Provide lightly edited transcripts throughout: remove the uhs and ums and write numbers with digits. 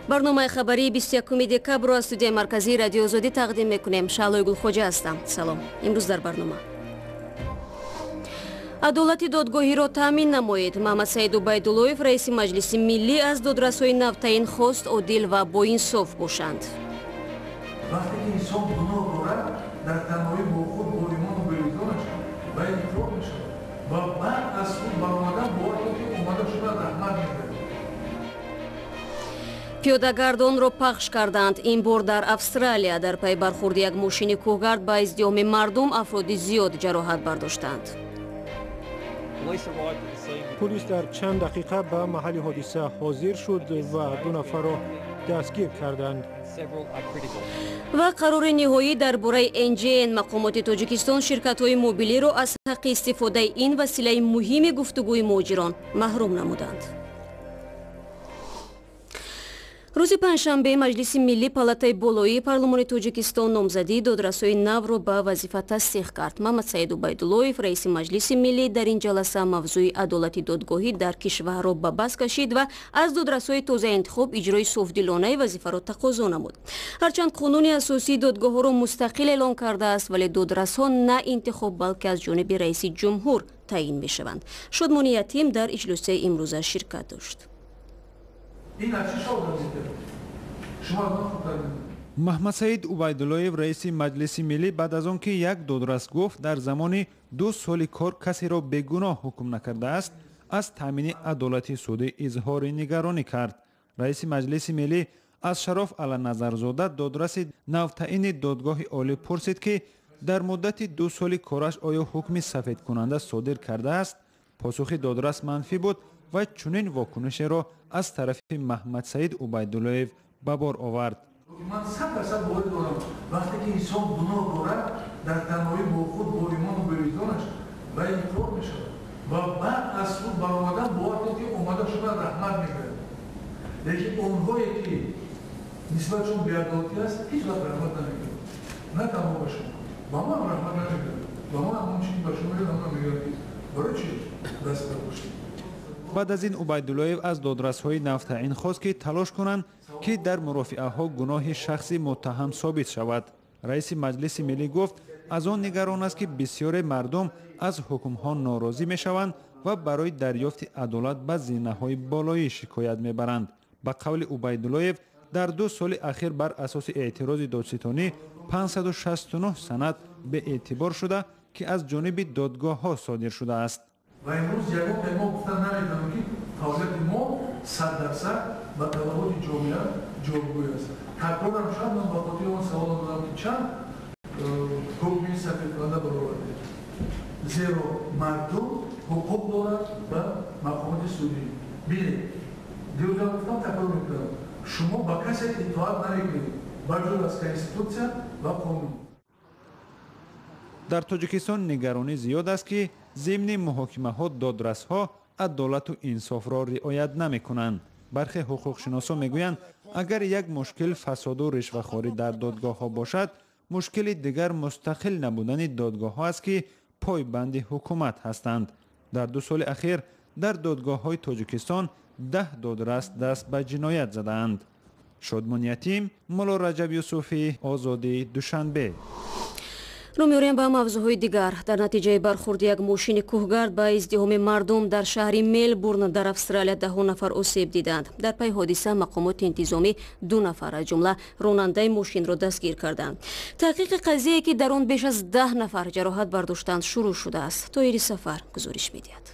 Барномаи хабарии 21 декабрро аз студияи марказии Радиои Озодӣ тақдим мекунем. Шаълои Гулхоҷа ҳастам. Салом. Имрӯз дар барнома: адолати додгоҳиро таъмин намоед. Маҳмадсаид Убайдуллоев, раиси Маҷлиси Миллӣ, аз додрасҳои навтаин хост одил ва боинсоф бошанд. Вақте ки инсон гуноҳ дорад, дар танҳоӣ бо худ, бо имону бевиҷдонаш ба иқрор мешавад ва баъд аз худ баромадан бовар кун, ки омада шуда раҳмат мекард. Пиёдагардонро пахш карданд. Ин бор дар Австралия дар пайи бархӯрди як мошини кӯҳгард ба издиҳоми мардум афроди зиёд ҷароҳат бардоштанд. Пулис дар чанд дақиқа ба маҳалли ҳодиса ҳозир шуд ва 2 нафарро дастгир карданд. Ва қарори ниҳоӣ дар бораи НГН. Мақомоти Тоҷикистон ширкатҳои мобилиро аз ҳаққи истифодаи ин василаи муҳими гуфтугӯи муҳоҷирон маҳрум намуданд. Рӯзи панҷшанбе Маҷлиси Миллӣ, палатаи болоии парлумони Тоҷикистон, номзадии додрасҳои навро ба вазифа тасдиқ кард. Маҳмадсаид Убайдуллоев, раиси Маҷлиси Миллӣ, дар ин ҷаласа мавзӯи адолати додгоҳӣ дар кишварро ба бас кашид ва аз додрасҳои тозаинтихоб иҷрои софдилонаи вазифаро тақозо намуд. Ҳарчанд қонуни асосии додгоҳҳоро мустақил эълон кардааст, вале додрасҳо на интихоб, балки аз ҷониби раиси ҷумҳур таъин мешаванд. Шодмони Ятим дар иҷлосияи имрӯза ширкат дошт. Маҳмадсаид Убайдуллоев, раиси Маҷлиси Миллӣ, баъд аз он ки як додрас гуфт, дар замони 2 соли кор касеро бегуноҳ ҳукм накардааст, аз таъмини адолати судӣ изҳори нигаронӣ кард. Раиси Маҷлиси Миллӣ аз Шароф Алланазарзода, додраси навтаъини Додгоҳи Олӣ, пурсид, ки дар муддати 2 соли кораш оё ҳукми сафедкунанда содир кардааст. Посухи додрас манфӣ буд ва чунин вокунишеро аз тарафи Маҳмадсаид Убайдуллоев ба бор овард. Ман 100% боварӣ дорам, вақте ки инсон гуноҳ дорад, дар танҳоӣ бо худ, бо имону бевиҷдонаш ба иқрор мешавад ва баъд аз худ баромадан бовар кун, ки омада шуда раҳмат мекард. Лекин онҳое ки нисбатшон беадолатӣ аст, ҳеҷ вақт раҳмат намекунад. На танҳо ба шумо, ба ман раҳмат намекунад. Ба ман ҳамон чизи ба шумо мегӯяд, ҳамон мегӯяд, ки барои чӣ даст бардоштед. Баъд аз ин Убайдуллоев аз додрасҳои навтаъин хост, ки талош кунанд, ки дар мурофиаҳо гуноҳи шахси муттаҳам собит шавад. Раиси Маҷлиси Миллӣ гуфт, аз он нигарон аст, ки бисёре мардум аз ҳукмҳо норозӣ мешаванд ва барои дарёфти адолат ба зинаҳои болоӣ шикоят мебаранд. Ба қавли Убайдуллоев, дар 2 соли ахир бар асоси эътирози додситонӣ 569 санад беэътибор шуда, ки аз ҷониби додгоҳҳо содир шудааст. Ва имрӯз ягон мо гуфтан наметавонем, ки фаъолияти мо 100% ба талаботи ҷомеа ҷавобгӯй аст. Такрорам шуд, ман ба хотири он саволам додам, ки чанд ҳукми сафедкунанда баровардед. Зеро мардум ҳуқуқ дорад ба мақомоти судӣ. Бинед, дирӯзам гуфтам, такрор мекунам, шумо ба касе итоат намекунед, ба ҷуз аз конститутсия ва қонун. Дар Тоҷикистон нигаронӣ зиёд аст, ки зимни муҳокимаҳо додрасҳо адолату инсофро риоят намекунанд. Бархе ҳуқуқшиносо мегӯянд, агар як мушкил фасоду ришвахорӣ дар додгоҳҳо бошад, мушкили дигар мустақил набудани додгоҳҳо аст, ки пойбанди ҳукумат ҳастанд. Дар 2 соли ахир дар додгоҳҳои Тоҷикистон 10 додрас даст ба ҷиноят задаанд. Шодмон Ятим, Мулло Раҷаб Юсуфӣ, Озодӣ, Душанбе. Рӯ меорем ба мавзӯъҳои дигар. Дар натиҷаи бархӯрди як мошини кӯҳгард ба издиҳоми мардум дар шаҳри Мелбурн дар Австралия 10 нафар осеб диданд. Дар пайи ҳодиса мақомоти интизомӣ 2 нафар, аз ҷумла ронандаи мошинро дастгир карданд. Таҳқиқи қазияе, ки дар он беш аз 10 нафар ҷароҳат бардоштанд, шурӯъ шудааст. Тоири Сафар гузориш медиҳад.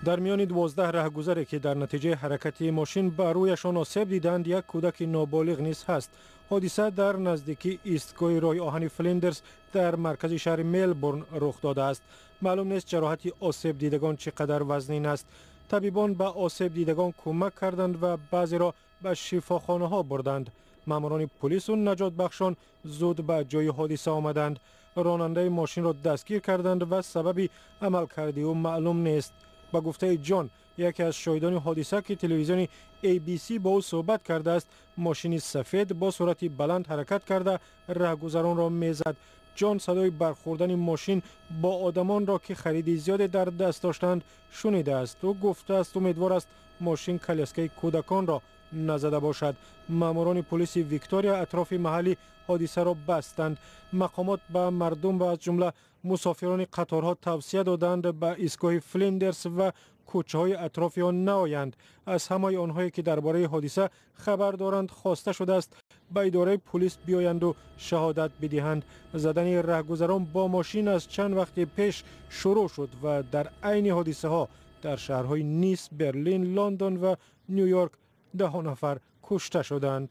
Дар миёни 12 раҳгузаре, ки дар натиҷаи ҳаракати мошин ба рӯяшон осеб диданд, як кӯдаки ноболиғ низ ҳаст. Ҳодиса дар наздикии истгоҳи роҳи оҳани Флиндерс дар маркази шаҳри Мелбурн рух додааст. Маълум нест, ҷароҳати осебдидагон чӣ қадар вазнин аст. Табибон ба осебдидагон кӯмак карданд ва баъзеро ба шифохонаҳо бурданд. Маъмурони пулису наҷотбахшон зуд ба ҷои ҳодиса омаданд. Ронандаи мошинро дастгир карданд ва сабаби амалкарди ӯ маълум нест. Ба гуфтаи Ҷон, яке аз шоҳидони ҳодиса, ки телевизиони ABC бо ӯ суҳбат кардааст, мошини сафед бо суръати баланд ҳаракат карда раҳгузаронро мезад. Ҷон садои бархӯрдани мошин бо одамонро, ки хариди зиёде дар даст доштанд, шунидааст. Ӯ гуфтааст, умедвор аст, мошин коляскаи кӯдаконро назада бошад. Маъмурони пулиси Виктория атрофи маҳалли ҳодисаро бастанд. Мақомот ба мардум ва аз ҷумла мусофирони қаторҳо тавсия доданд, ба истгоҳи Флиндерс ва кӯчаҳои атрофи он наоянд. Аз ҳамаи онҳое, ки дар бораи ҳодиса хабар доранд, хоста шудааст, ба идораи пулис биёянду шаҳодат бидиҳанд. Задани раҳгузарон бо мошин аз чанд вақти пеш шурӯъ шуд ва дар айни ҳодисаҳо дар шаҳрҳои Нис, Берлин, Лондон ва Ню Йорк даҳо нафар кушта шуданд.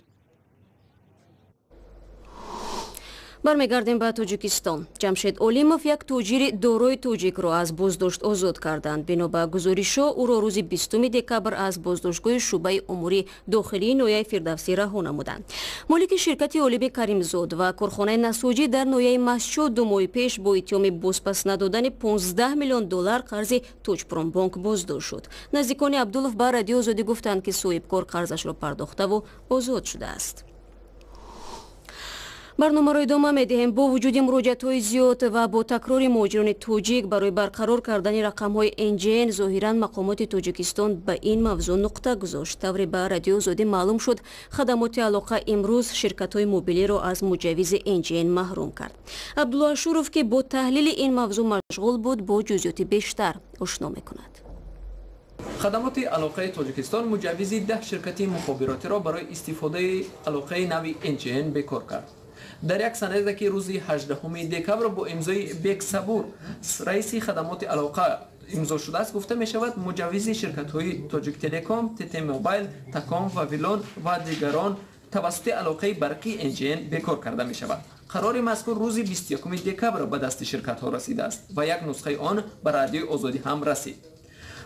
Бармегардем ба Тоҷикистон. Ҷамшед Олимов, як тоҷири дорои тоҷикро, аз боздошт озод карданд. Бино ба гузоришҳо, ӯро рӯзи 20 декабр аз боздоштгоҳи шӯъбаи умури дохилии ноҳияи Фирдавсӣ раҳо намуданд. Молики ширкати Олими Каримзод ва корхонаи насоҷӣ дар ноҳияи Мастчоҳ 2 моҳи пеш бо иттиҳоми бозпас надодани 15 миллион доллар қарзи Тоҷпромбонк боздошт шуд. Наздикони Абдулов ба Радио Озодӣ гуфтанд, ки соҳибкор қарзашро пардохтаву озод шудааст. Барномаро идома медиҳем. Бо вуҷуди муроҷиатҳои зиёд ва бо такрори муҳоҷирони тоҷик барои барқарор кардани рақамҳои НГН, зоҳиран мақомоти Тоҷикистон ба ин мавзӯъ нуқта гузошт. Тавре ба Радио Озодӣ маълум шуд, хадамоти алоқа имрӯз ширкатҳои мобилиро аз муҷаввизи НГН маҳрум кард. Абдулло Ашуров, ки бо таҳлили ин мавзӯъ машғул буд, бо ҷузъиёти бештар ошно мекунад. Хадамоти алоқаи Тоҷикистон муҷаввизи 10 ширкати мухобиротиро барои истифодаи алоқаи нави НГН бекор кард. Дар як санаде, ки рӯзи 18 декабр бо имзои Бек Сабур, раиси хадамоти алоқа, имзо шудааст, гуфта мешавад, муҷаввизи ширкатҳои Тоҷиктелеком, ТТ Мобайл, Таком, Вавилон ва дигарон тавассути алоқаи барқи НГН бекор карда мешавад. Қарори мазкур рӯзи 21 декабр ба дасти ширкатҳо расидааст ва як нусхаи он ба Радиои Озодӣ ҳам расид.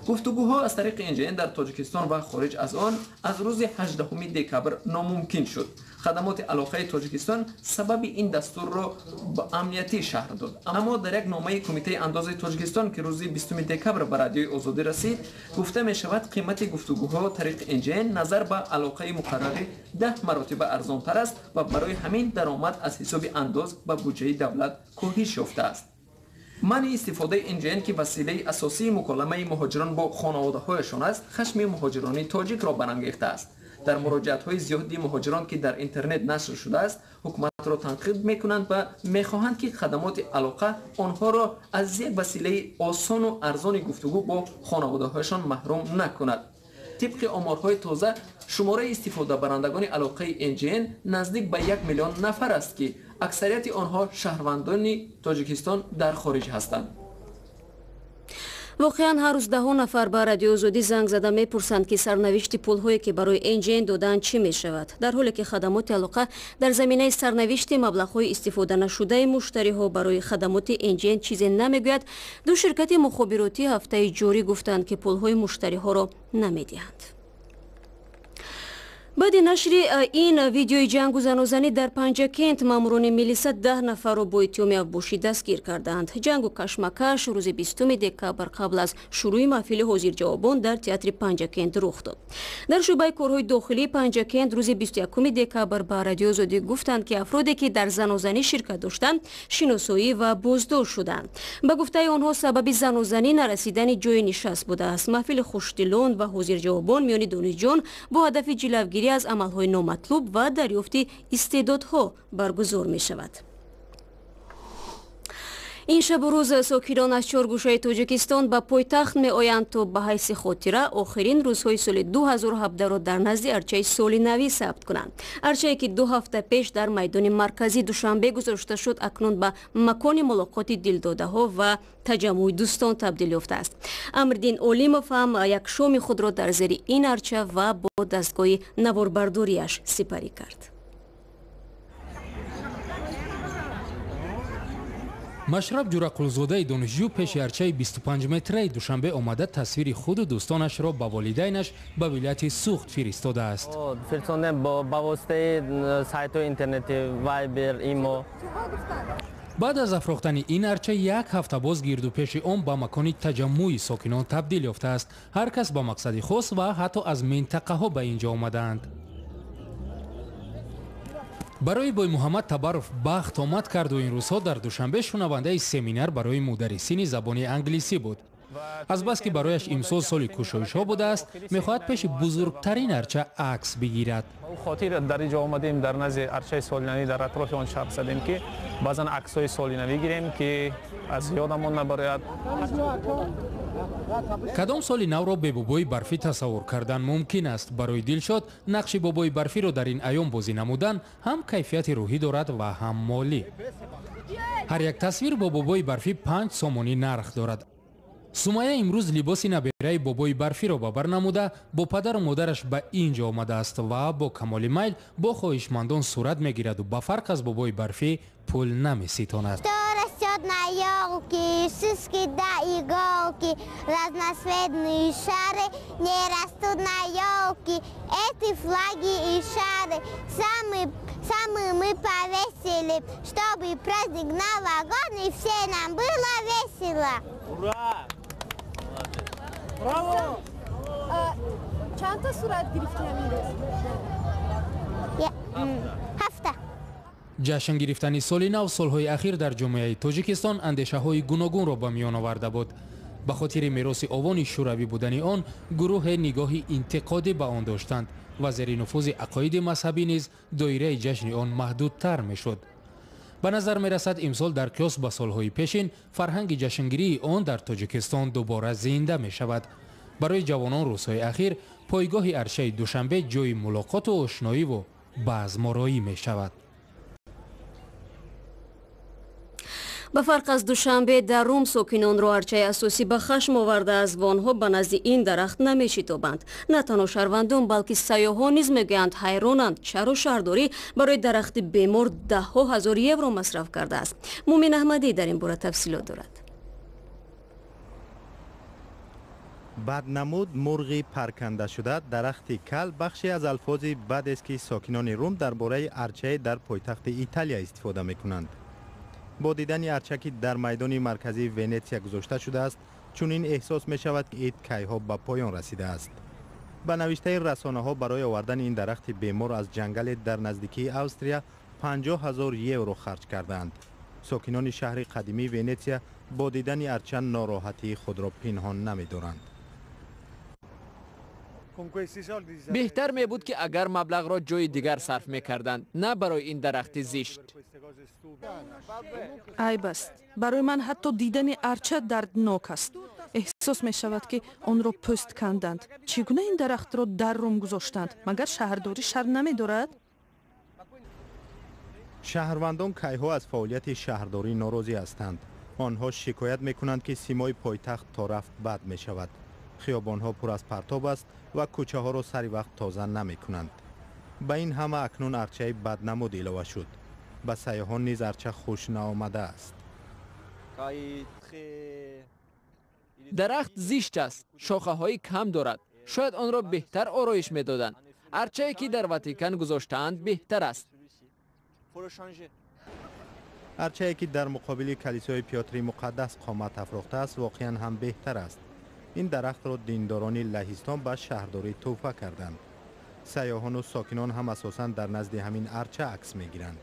Гуфтугӯҳо аз тариқи НГН дар Тоҷикистон ва хориҷ аз он аз рӯзи 18 декабр номумкин шуд. Хадамоти алоқаи Тоҷикистон сабаби ин дастурро ба амниятӣ шарҳ дод. Аммо дар як номаи Кумитаи андози Тоҷикистон, ки рӯзи 20 декабр ба Радиои Озодӣ расид, гуфта мешавад, қимати гуфтугӯҳо тариқи НГН назар ба алоқаи муқаррарӣ 10 маротиба арзонтар аст ва барои ҳамин даромад аз ҳисоби андоз ба буҷаи давлат коҳиш ёфтааст. Манъи истифодаи НГН, ки василаи асосии муколамаи муҳоҷирон бо хонаводаҳояшон аст, хашми муҳоҷирони тоҷикро барангехтааст. Дар муроҷиатҳои зиёди муҳоҷирон, ки дар интернет нашр шудааст, ҳукуматро танқид мекунанд ва мехоҳанд, ки хадамоти алоқа онҳоро аз як василаи осону арзони гуфтугӯ бо хонаводаҳояшон маҳрум накунад. Тибқи оморҳои тоза, шумораи истифодабарандагони алоқаи НГН наздик ба 1 миллион нафар аст, ки аксарияти онҳо шаҳрвандони Тоҷикистон дар хориҷ ҳастанд. Воқеан, ҳар рӯз даҳо нафар ба Радиои Озодӣ занг зада мепурсанд, ки сарнавишти пулҳое, ки барои НГН додаанд, чӣ мешавад. Дар ҳоле ки хадамоти алоқа дар заминаи сарнавишти маблағҳои истифоданашудаи муштариҳо барои хадамоти НГН чизе намегӯяд, ду ширкати мухобиротӣ ҳафтаи ҷорӣ гуфтанд, ки пулҳои муштариҳоро намедиҳанд. Баъди нашри ин видеои ҷангу занозанӣ дар Панҷакент, маъмурони милиса 10 нафарро бо иттиҳоми авбошӣ дастгир кардаанд. Ҷангу кашмакаш рӯзи 20 декабр қабл аз шурӯи маҳфили ҳозирҷавобон дар театри Панҷакент рух дод. Дар шӯъбаи корҳои дохилии Панҷакент рӯзи 21 декабр ба Радиои Озодӣ гуфтанд, ки афроде, ки дар занозанӣ ширкат доштанд, шиносоӣ ва боздошт шуданд. Ба гуфтаи онҳо, сабаби занозанӣ нарасидани ҷои нишаст будааст. Маҳфили хушдилон ва ҳозирҷавобон миёни донишҷӯён бо ҳадафи ҷилавгирӣ аз амалҳои номатлуб ва дарёфти истеъдодҳо баргузор мешавад. Ин шабу рӯз сокинон аз чор гӯшаи Тоҷикистон ба пойтахт меоянд, то ба ҳайси хотира охирин рӯзҳои соли 2017-ро дар назди арчаи соли навӣ сабт кунанд. Арчае, ки 2 ҳафта пеш дар майдони марказии Душанбе гузошта шуд, акнун ба макони мулоқоти дилдодаҳо ва таҷаммуи дӯстон табдил ёфтааст. Амриддин Олимов ҳам як шоми худро дар зери ин арча ва бо дастгоҳи наворбардориаш сипарӣ кард. Машраб Ҷурақулзодаи донишҷӯ пеши арчаи 25-метраи Душанбе омада, тасвири худу дӯстонашро ба волидайнаш ба вилояти Сухт фиристодааст. Фиристодем ба воситаи сайтҳои интернетӣ, Вайбер, Имо. Баъд аз афрохтани ин арча як ҳафта боз гирду пеши он ба макони таҷаммуи сокинон табдил ёфтааст. Ҳар кас ба мақсади хос ва ҳатто аз минтақаҳо ба ин ҷо омадаанд. Барои Боймуҳаммад Табаров бахт омад карду ин рӯзҳо дар Душанбе шунавандаи семинар барои мударрисини забони англисӣ буд. Азбаски барояш имсол соли кушоишҳо будааст, мехоҳад пеши бузургтарин арча акс бигирад. Хотир дар ин ҷо омадем, дар назди арчаи солинавӣ, дар атрофи он чарх задем, ки баъзан аксҳои солинавӣ гирем, ки аз ёдамон набарояд. Кадом соли навро бе бобои барфӣ тасаввур кардан мумкин аст? Барои Дилшод нақши бобои барфиро дар ин айём бозӣ намудан ҳам кайфияти рӯҳӣ дорад ва ҳам молӣ. Ҳар як тасвир бо бобои барфӣ 5 сомонӣ нарх дорад. Сумая имрӯз либоси набераи бобои барфиро ба бар намуда бо падару модараш ба ин ҷо омадааст ва бо камоли майл бо хоҳишмандон сурат мегираду ба фарқ аз бобои барфӣ пул намеситонад. На елке, шишки да иголки, разноцветные шары не растут на елке. Эти флаги и шары самые мы повесили, чтобы праздник новогодний все нам было весело. Ура! Браво! Чанд сурат гирифти имрӯз? 7. Ҷашн гирифтани соли нав солҳои ахир дар ҷомеаи Тоҷикистон андешаҳои гуногунро ба миён оварда буд. Ба хотири мероси овони шӯравӣ будани он гурӯҳе нигоҳи интиқодӣ ба он доштанд ва зери нуфузи ақоиди мазҳабӣ низ доираи ҷашни он маҳдудтар мешуд. Ба назар мерасад, имсол дар қиёс ба солҳои пешин фарҳанги ҷашнгирии он дар Тоҷикистон дубора зинда мешавад. Барои ҷавонон рӯзҳои ахир пойгоҳи арчаи Душанбе ҷои мулоқоту ошноиву баъзмороӣ мешавад. Ба фарқ аз Душанбе, дар Рум сокинонро арчаи асосӣ ба хашм овардааст ва онҳо ба назди ин дарахт намешитобанд. На танҳо шаҳрвандон, балки сайёҳон низ мегӯянд ҳайронанд, чаро шаҳрдорӣ барои дарахти бемор даҳҳо ҳазор евро масраф кардааст. Мумин Аҳмадӣ дар ин бора тафсилот дорад. Баднамуд, мурғи паркандашуда, дарахти кал бахше аз алфози бадест, ки сокинони Рум дар бораи арчае дар пойтахти Италия истифода мекунанд. Бо дидани арча, ки дар майдони марказии Венетсия гузошта шудааст, чунин эҳсос мешавад, ки ид кайҳо ба поён расидааст. Ба навиштаи расонаҳо, барои овардани ин дарахти бемор аз ҷангале дар наздикии Австрия 50 000 евро харҷ кардаанд. Сокинони шаҳри қадимии Венетсия бо дидани арча нороҳатии худро пинҳон намедоранд. Беҳтар мебуд, ки агар маблағро ҷои дигар сарф мекарданд, на барои ин дарахти зишт. Айб аст. Барои ман ҳатто дидани арча дарднок аст. Эҳсос мешавад, ки онро пӯст канданд. Чӣ гуна ин дарахтро дар Рум гузоштанд? Магар шаҳрдорӣ шарм намедорад? Шаҳрвандон кайҳо аз фаъолияти шаҳрдорӣ норозӣ ҳастанд. Онҳо шикоят мекунанд, ки симои пойтахт то рафт бад мешавад. Хиёбонҳо пур аз партоб аст ва кӯчаҳоро сари вақт тоза намекунанд. Ба ин ҳама акнун арчаи баднамуд илова шуд. Ба сайёҳон низ арча хуш наомадааст. Дарахт зишт аст, шохаҳои кам дорад. Шояд онро беҳтар ороиш медоданд. Арчае, ки дар Ватикан гузоштаанд, беҳтар аст. Арчае, ки дар муқобили калисои Пётри Муқаддас қомат афрохтааст, воқеан ҳам беҳтар аст. Ин дарахтро диндорони Лаҳистон ба шаҳрдорӣ тӯҳфа карданд. Сайёҳону сокинон ҳам асосан дар назди ҳамин арча акс мегиранд.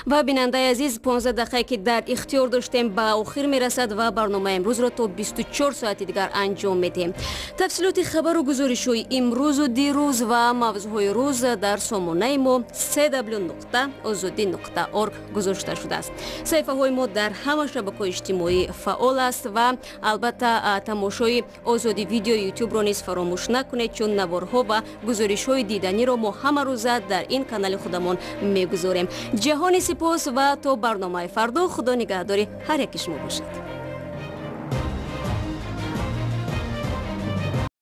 Ва бинандаи азиз, 15 дақиқае, ки дар ихтиёр доштем, ба охир мерасад ва барномаи имрӯзро то 24 соати дигар анҷом медиҳем. Тафсилоти хабару гузоришҳои имрӯзу дирӯз ва мавзӯъҳои рӯз дар сомонаи мо cw.ozodi.org гузошта шудааст. Саҳифаҳои мо дар ҳама шабакаҳои иҷтимоӣ фаъол аст ва албатта тамошои Озоди видео ютубро низ фаромӯш накунед, чун наворҳо ва гузоришҳои диданиро мо ҳама рӯза дар ин канали худамон мегузорем. Ҷаҳони сипос ва то барномаи фардо, Худо нигаҳдори ҳар яки шумо бошад.